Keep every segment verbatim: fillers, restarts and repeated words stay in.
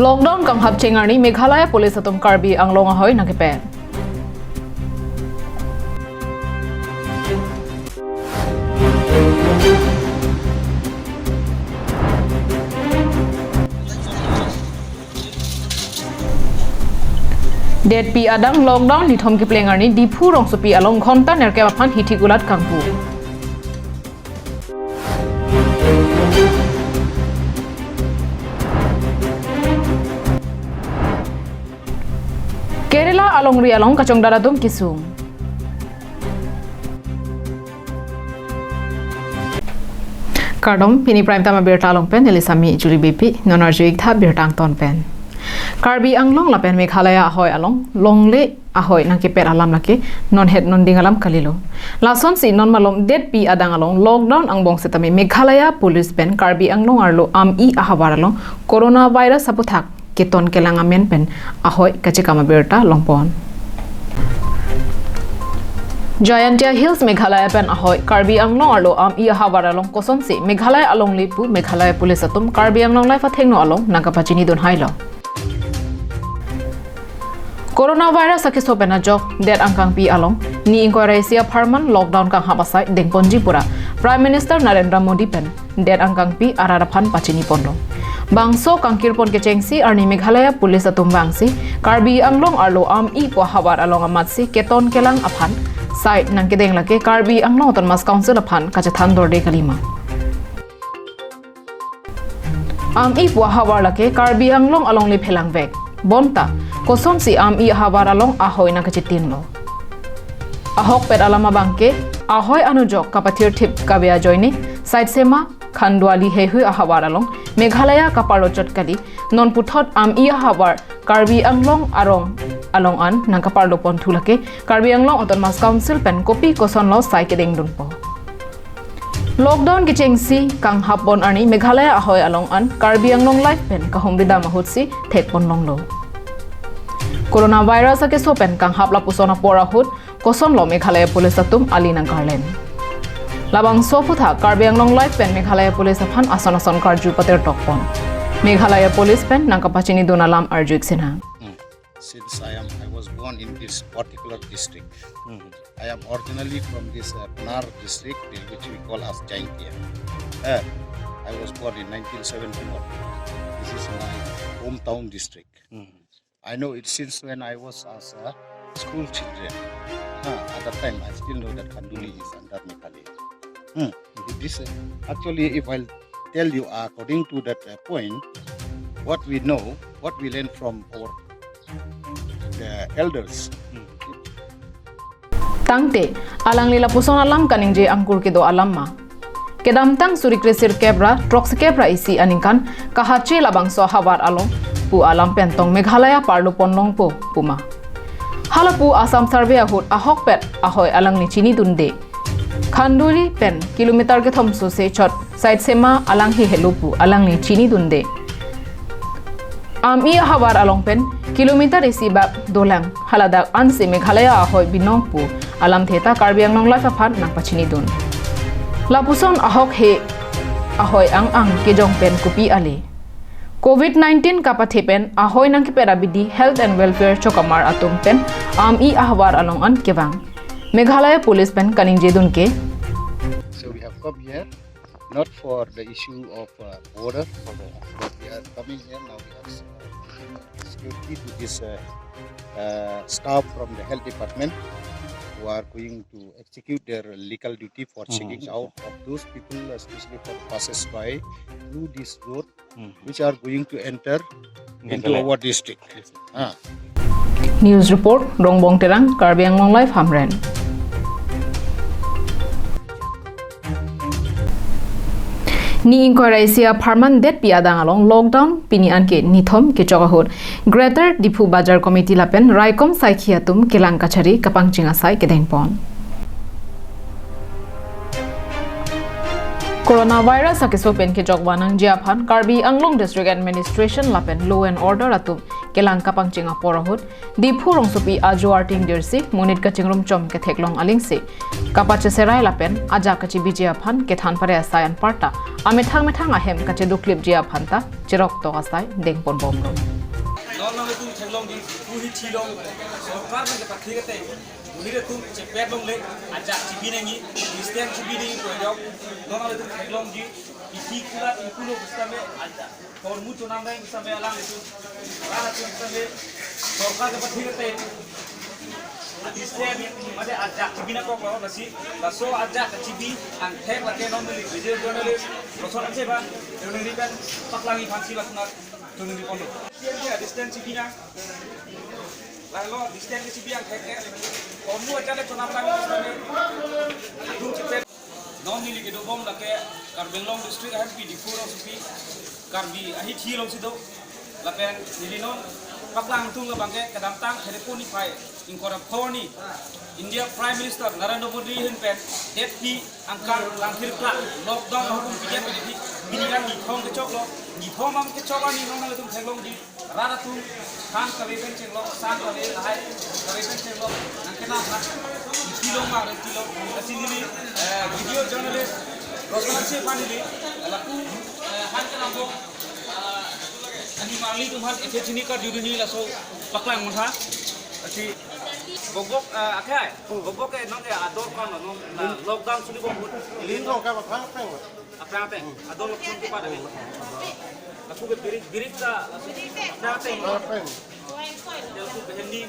Lockdown kanghap cheng arni Meghalaya Police atum Karbi Anglong ahoi nangkepet. Detpi adang lockdown nithom kepleng arni Diphu rongsopi along ghonta nerkep aphan hithik ulat kangpu. Kerala alongri along kachongdat atum kesung. Kardom, pini Prime Time abirta along pen neli Sami Juli Beypi, non arju-ik tha birta angton pen. Karbi Anglong lapen Meghalaya ahoi along longle ahoi nangkepet alam lake non het non ding alam kalilo. Lasonsi non malom detpi adang along lockdown angbong setame Meghalaya Police pen Karbi Anglong arlo am-i ahavar along coronavirus aputhak keton kelang amen pen ahoi kachekam abirta longpon. Jaintia Hills Meghalaya pen ahoi Karbi Anglong arlo am-i ahavar along kosonsi Meghalaya alongle pu Meghalaya Police atum Karbi Anglong Live athengno along nangkapachinidun hailo. Coronavirus akeso pen ajok det angkangpi along ni ingkoi ra isi apharman lockdown kanghap asai dengponji pura Prime Minister Narendra Modi pen det angkangpi arat aphan pachiniponlo. Bangso kangkirpon kechengsi arni Meghalaya Police atum vangsi Karbi Anglong arlo am-i pu ahavar along amatsi keton kelang aphan sai nangkedeng lake Karbi Anglong Autonomous Council aphan kachethan dorde kalima. Am-i pu ahavar lake Karbi Anglong alongle phelangvek. Bonta kosonsi am-i ahavar along ahoi nangkachitinlo? Ahokpet alam abangke ahoi anujok kapathirthip kave ajoine Saitsema, Khanduali heihui ahavar along Meghalaya kaparlochot kali, non puthot am-i ahavar Karbi Anglong arong along an nangkaparloponthu lake Karbi Anglong Autonomous Council pen kopi kosonlo sai kedengdunpo? Lockdown kechengsi kanghappon arni Meghalaya ahoi along an Karbi Anglong Live pen kahumridam ahutsi thekponlonglo. Coronavirus akeso pen kanghap lapuson apor ahut kosonlo Meghalaya Police atum ali nangkarlen? Labangso aputhak Karbi Anglong Live pen Meghalaya Police aphan ason ason karju patertokpon. Meghalaya Police pen nangkapachinidun alam arju-ik sinha. Since I am, I was born in this particular district. I am originally from this uh, Pnar district, which we call as Jaintia. Uh, I was born in nineteen seventy-one. This is my hometown district. I know it since when I was as a school children. Uh, at that time, I still know that Khanduli is under Meghalaya. Hmm. This uh, actually, if I tell you uh, according to that uh, point, what we know, what we learn from our the elders. Tangte, alangli lapuson alam kaningje angkur kedo alam ma? Kedamtang suri kresirkep ra throksi kep ra isi aningkan kahache labangso ahavar along pu alam pen tong Meghalaya parloponlongpo puma? Halapu Assam Survey ahut ahokpet ahoi alangli chinidunde. Khanduli pen kilometer kethom sose chot Saitsema alanghe helo pu alangli chinidunde. Am-i ahavar along pen kilometer isi bak dolang, haladak ansi Meghalaya ahoi binong pu alamthe ta Karbi Anglong Live aphan nangpachinidun. Lapuson ahok he ahoi ang ang kejong pen kopi ale? Covid nineteen kapathe pen ahoi nangkepet abidi Health and Welfare chokamar atum pen am-i ahavar along an kevang. Meghalaya Police pen kaningjedun ke. So we have come here not for the issue of uh, border, but we are coming here now. We have uh, security to this uh, uh, staff from the health department who are going to execute their legal duty for checking out of those people, especially for passers by through this road, which are going to enter into our district. Ah. News report, Rongbong Terang, Karbi Anglong Live, Hamren. Ni ingkoi ra isi apharman detpi adang along lockdown pini anke nithom kechok ahut Greater Diphu Bazar Committee lapen raikom saikhi atum kelang kachari kapangcheng asai kedengpon. Coronavirus akeso pen kejok vanangji aphan Karbi Anglong District Administration lapen Law and Order atum kelang kapangcheng apor ahut Diphu rongsopi ajo arting dirsi monit kachingrum chom ketheklong alingsi kapacheserai lapen ajak kachibiji aphan kethan pare asai anparta amethang methang ahem kacheduklipji aphan ta cheroktok asai dengponbomlo. Longji, pu hithi along sorkar nangkepathek te, monit atum chepet longle, ajat chibi nangji, distance chibi nangji pu ajok, non nanglitum theklongji, hithi kulat ingkulo pusitame ajat, hormu chonam reng pusitame alanglitum, rat atum pusitame, sorkar kepathek te, distance mate ajat chibi nangkoklo, lasi laso ajat chibi angthek lake non neli video journalist Roson Hanse ba, journalist pen paklangji aphansi lason nang journalist kono. Distance chibi nang. Lalo distance chibi angthek ke. Hormu ajat le chonam lang distance. Adung chepet. Non neli kedobom lake Karbi Anglong District ahempi Diphu rongsopi Karbi ahithi alongsi do. Lapen neli non paklangdun labang ke kedamtang Khariponi phai ingkoi ra pho arni India Prime Minister Narendra Modi ahin pen det phli angkang langthir kla lockdown ahukum pidetpet aphi pini an nithom kechoklo, nithom an kechok arni non nanglitum theklongji rat atum than kave pen chenglok, sang kave lahai kave pen chenglok, nangkenam aphan isi long ma reti long, lasi neli, eh, video journalist Roson Hanse aphan neli lapu, eh, han kenampo, eh, ani marli atum aphan ethe chini karjudunji laso paklang montha, lasi bokbok, eh, akhai, bokbok ke nonke ador kono, non, na lockdown suli bok. Lin rong ka ba phang phang. Aphrang ateng, ador lok sung kepa dali. Lapu ke birik, birik ta, lapu aphrang ateng. Aphrang. Lapu behendi.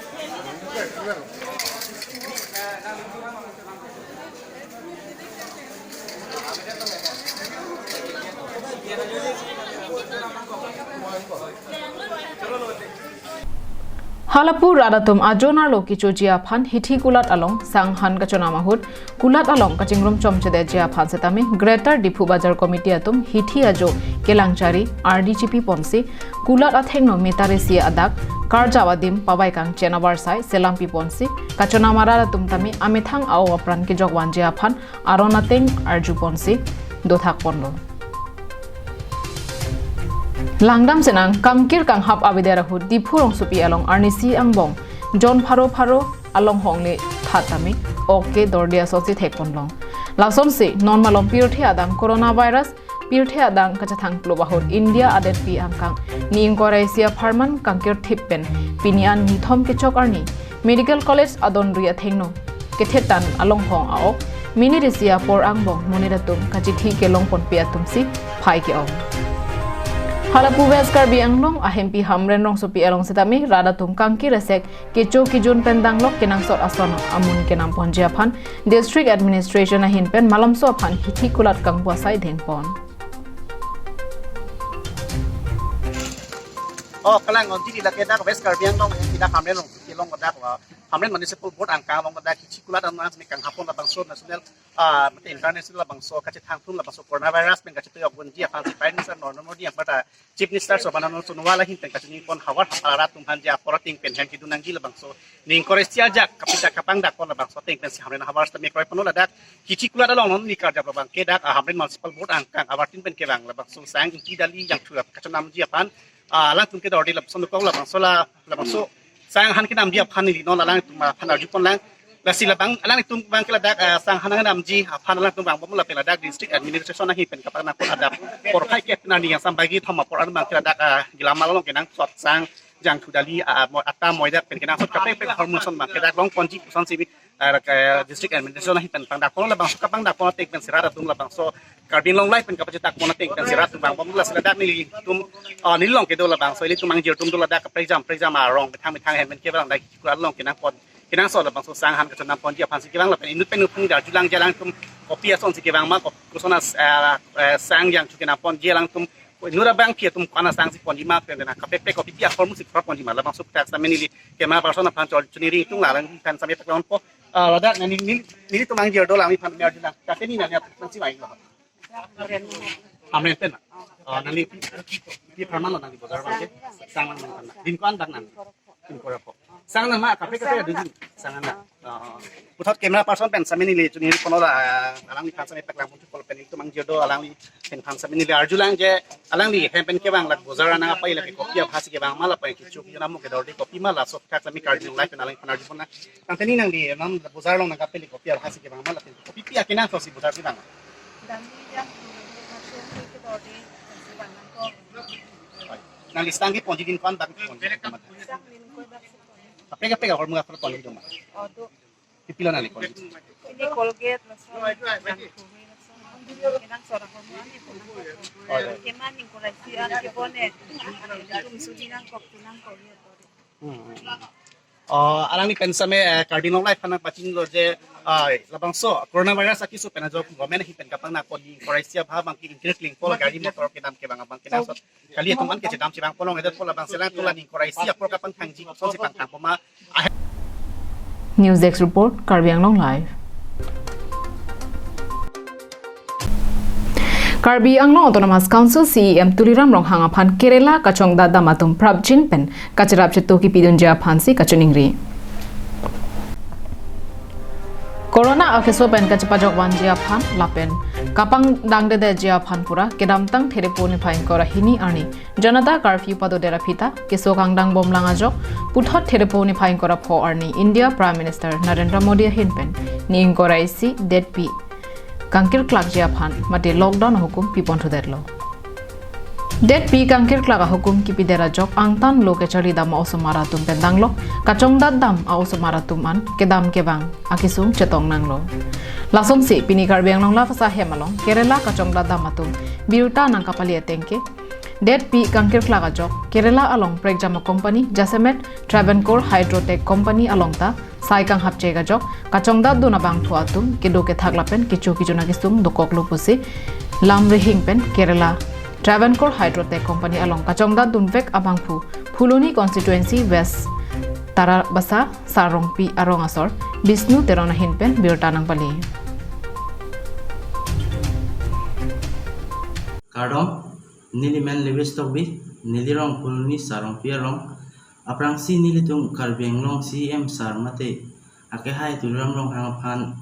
Halapu rat atum ajonar lo kechoji aphan hithi kulat along sang han kachonam ahut kulat along kachingrum chomchedetji aphan setame Greater Diphu Bazar Committee atum hithi ajo kelang chari ardi chipi ponsi kulat athengno me tare isi adak karjap adim pavai kangchen avarsai selam pi ponsi kachonam arat atum tame amethang a-ok apran kejok vanji aphan aron ateng arju ponsi dothak ponlo. Langdam senang kangkir kanghap avedet ahut Diphu rongsopi along arnisi angbong jon pharo pharo along hongle that tame ok ke dordi asonsi thek ponlong. Lasonsi non malom pirthe adang coronavirus pirthe adang kachethang plo ahut India adetpi angkang ni ingkoi ra isi apharman kangkir thip pen pini an nithom kechok arni Medical College adonri athengno kethe tan along hong a-ok minit isi apor angbong monit atum kachithi kelong ponpe atumsi phai ke-ong. Halapu West Karbi Anglong ahempi Hamren rongsopi along setame rat atum kangkir esek kecho kejun pen danglok kenangsot ason amun kenam ponji aphan District Administration ahin pen malomso aphan hithi kulat kangpu asai dhengpon. Oh, kalang on tili lake dak West Karbi Anglong ahempi dak Hamren rongsopi along dak, ah, Hamren Municipal Board angkang along dak hithi kulat an nang sini kanghap pon labangso national, ah, mate international labangso kachethangthun labangso coronavirus pen kachetoi ok gunji aphansi Prime Minister Narendra Modi apar ta Chief Minister Sarbananda Sonowal ahin pen kachini pon havar hapar arat atum aphan je apor ateng pen hem kedun nangji labangso ning koresia jak kapita kapangdak pon labangso ateng pensi Hamren havar sitame kroi ponlo ladak hithi kulat along non ni karjap labang ke dak, ah, Hamren Municipal Board angkang avartin pen kevang labangso sang Ingti Dali Jangthu kachonamji aphan, ah, alangtum ke dordi lapuson kok labangso la labangso sang han kenamji aphan neli non alangtum aphan arju ponlang. Lasi labang alangtum abang ke ladak, ah, sang han kenamji aphan alangtum vangbom lapen ladak District Administration ahin pen kapangna pon adap porphai ke pen arni yang sambagi thom apor an abang ke ladak, ah, Gilama along kenangsot sang Jangthu Dali, ah, mo-, atta moidak pen kenangsot kaprek kaprek hormu ason abang ke dak long ponji pusonsi, ah, ke District Administration ahin pen pangdak pon labangso kapangdak pon ateng pensi rat atum labangso Karbi Anglong Live pen kapachetak pon ateng pensi rat atum vangbom lasi ladak nelitum, ah, neli along kedo labangso ilitum angjir atum do ladak kaprek jam prek jam arong methang methang hem pen kevang dak kulat along kenang pon kenangsot labangso sang han kachonam ponji aphansi kevang lapen inut pen inut phung arjulang je alangtum kopi asonsi kevang ma kop-, koson as, ah, eh, sang Jangthu kenam ponji alangtum inut abangpi atum ko-an asangsi ponji ma pen na kaprek kaprek kopi pi ahormusi kroi ponji ma labangso thak sitame neli camera person aphan chol chuniri tung la alangphan sitame paklangpo. Ah, ladak neli neli nelitum angjir do alangliphan arjulang. Kate ni nangli aphan si mai lo. Hamren pen. Ah, nangli pi, pi apharman lo nangli bojar abang ke. Sang lang nang. Din ko-an dak nang. Ingkoi ra pho. Sang nang ma kaprek kaprek adun sang nang. Ah, puthot camera person pen sitame neli chuniri ponlo, ah, alangliphan sitame paklang pon thupo lapen ilitum angjir do alangli pen aphan sitame neli arjulang je alangli hem pen kevang lak bojar nangkapai lake kopi aphansi kevang ma lapen kecho kejun amu ke dordi kopi ma laso thak sitame Karbi Anglong Live pen alangphan arju pon nang. Tangte ni nangli non bojar along nangkapai lake kopi aphansi kevang ma lapen kopi pi akenangsotsi bojar kevang. Dam ni jam tu, masuk ke dordi, kasi bang nangkok. Nang listang ke ponji din kon bak ponji. Kaprek kaprek ahormu apor ponji doma. Oh, do. Pipila nang ponji. Ini Colgate laso, shampoo laso. Kenang sora ahormu ani ponang. Oh, ya. Keman ning korai si an ke bone. Tum sudi nangkok, tu nangkok ya to. Hmm. Oh, alangli pen same, eh, Karbi Anglong Live aphan nangpachinilo je, ah, labangso coronavirus akeso pen ajok government ahin pen kapangna pon ning korai si abang ke ingkir klingpol gari motor kedam kevang abang ke nang sot kali atum an kechedam chevang ponlong edet pol abang selang tulang ning korai si apor kapangthangji kosonsi pangthang poma. News Desk Report, Karbi Anglong Live. Karbi Anglong Autonomous Council C E M Tuliram Ronghang aphan Kerala kachongdat dam atum prapjin pen kacherap cheto kipidunji aphansi kachiningri. Corona akeso pen kachepajok vanji aphan lapen kapangdangdedetji aphan pura kedamtang Therepo niphai ingkoi ra hini arni Janata Curfew padodet aphi ta keso kangdang bomlang ajok puthot Therepo niphai ingkoi ra pho arni India Prime Minister Narendra Modi ahin pen ni ingkoi ra isi detpi kangkirklakji aphan mate lockdown ahukum piponthudetlo. Detpi kangkirklak ahukum kipidet ajok angtan lo kecharli dam a-osomar atum pen danglok kachongdat dam a-osomar atum an kedam kevang akesung chetong nanglo. Lasonsi pini Karbi Anglong Live asai hem along Kerala kachongdat dam atum birta nangkapali ateng ke detpi kangkirklak ajok Kerala along prekjam a-company jasemet Travancore Hydrotech Company along ta sai kanghapchek ajok kachongdatdun abangphu atum kedo kethak lapen kecho kejun akesung dokoklo pusi Lamrihing pen Kerala Travancore Hydrotech Company along kachongdatdunvek abangphu Phuloni Constituency West Tarabasa Sarongpi arong asor Bishnu Teron ahin pen birta nangpali. Kardom, neli men Lewis Tokbi, neli rong Phuloni Sarongpi arong. Aphrangsi nelitum Karbi Anglong C E M sir mate akehai Tuliram Ronghang aphan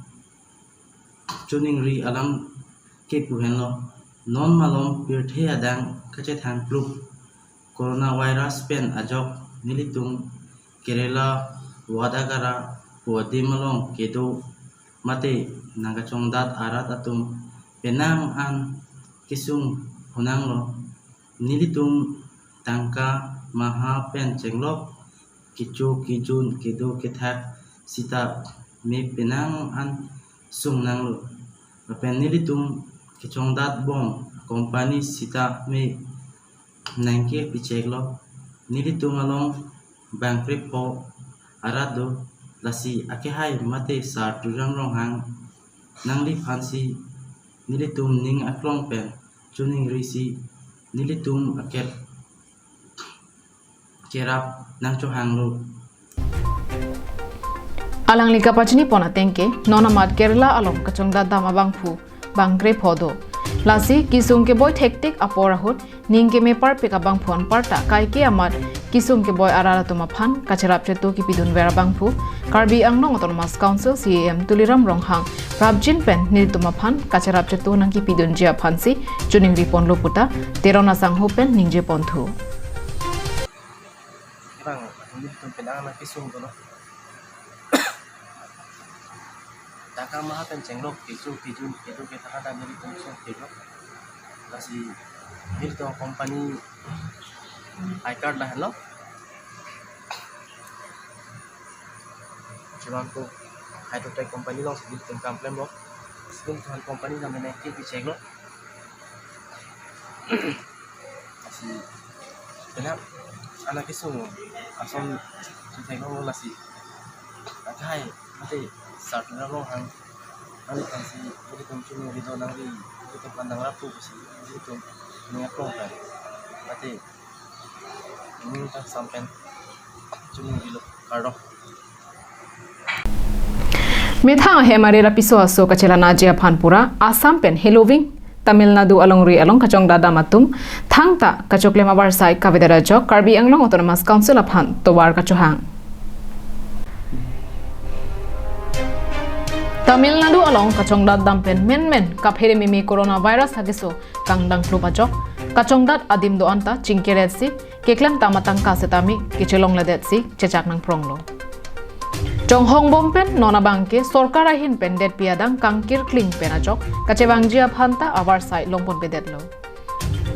choningri alam ke pu henlo. Non malom pirthe adang kachethang plup coronavirus pen ajok nelitum Kerala, Vadagara pu adim along kedo mate nangkachongdat arat atum penang an kesung hunanglo. Nelitum tangka maha pen chenglok kecho kejun kedo kethak sitame penang an sung nanglo. Lapen nelitum kachongdat bom company sitame nangkepicheklo. Nelitum along bangkrepho arat do, lasi akehai mate sir Tuliram Ronghang nangliphansi nelitum ning aklong pen choningrisi nelitum aker kerap nangchohanglo. Alangli kapachinipon ateng ke non amat Kerala along kachongdat dam abangphu bangkrepho do. Lasi kesung keboi thektik apor ahut ning keme parpik abangphu anparta kaike amat kesung keboi arat atum aphan kacherap cheto kipidunver abangphu Karbi Anglong Autonomous Council C E M Tuliram Ronghang prapjin pen nelitum aphan kacherap cheto nangkipidunji aphansi choningriponlo puta Teron asangho pen ningjeponthu. Bang, nelitum penang nangkesung dolo. Tangka maha pen chenglok kecho kejun kedo kethak ta nelitum sung kejun. Lasi nelitum company I card lahenlo. Travancore Hydrotech company alongsi nelitum kam klemlo. Nelitum company nang menang kepicheklo. Lasi penang an akesung ason chetheklo lasi. Akai mate sir Tuliram Ronghang nangliphansi nelitum chuningri do, nangli nelitum aphan nangrappo pusi nelitum ning aklong pen mate ning ta sampen choningrilo, kardom. Methang ahem arit apiso aso kachelanaji aphan pura Assam pen heloving Tamil Nadu alongri along kachongdat dam atum thangta kachoklem avarsai kavedet ajok Karbi Anglong Autonomous Council aphan tovar kachohang. Tamil Nadu along kachongdat dam pen menmen kaphere meme coronavirus akeso kangdang plup ajok kachongdat adim do-an ta chingkiretsi keklem tam atangka setame kechelongledetsi chechak nangpronglo. Chonghong bom pen non abang ke sorkar ahin pen detpi adang kangkirkling pen ajok kachevangji aphan ta avarsai longponpedetlo.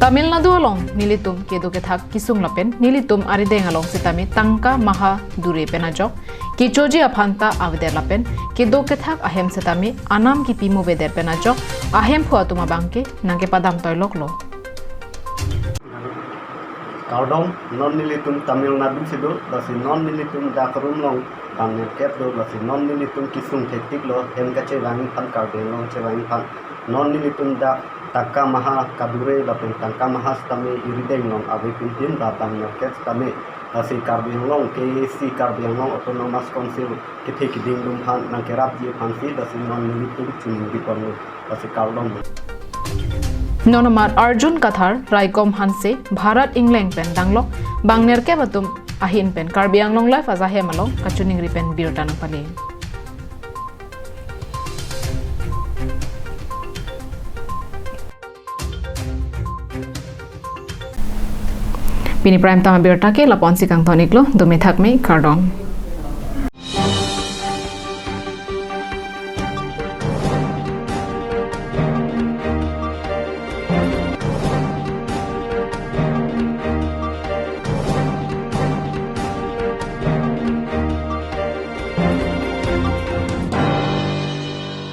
Tamil Nadu along nelitum kedo kethak kesung lapen nelitum arideng along setame tangka maha dure pen ajok kechoji aphan ta avedet lapen kedo kethak ahem setame anam kipi movedet pen ajok ahemphu atum abangke nangkepadam toiloklo. Kardom, non nelitum Tamil Nadu si do, lasi non nelitum dak room along bang nerkep do, lasi non nelitum kesung thektiklo, hem kachevang aphan, Karbi Anglong chevang aphan. Non nelitum dak tangka maha kadure lapen tangka maha setame irideng along ave pinpin ba bang nerkep setame. Lasi Karbi Anglong K A A C, Karbi Anglong Autonomous Council kethe keding atum aphan nangkerapji aphansi lasi non nelitum chiningri ponlo, lasi kardom. Non amat Arjun Kathar, Raikom Hanse, Bharat Ingleng pen danglok bang nerkep atum ahin pen Karbi Anglong Live ajahem along kachiningri pen birta nangpale. Pini prime time abirta ke lapu-ansi kangton-iklo, dome thakme, kardom.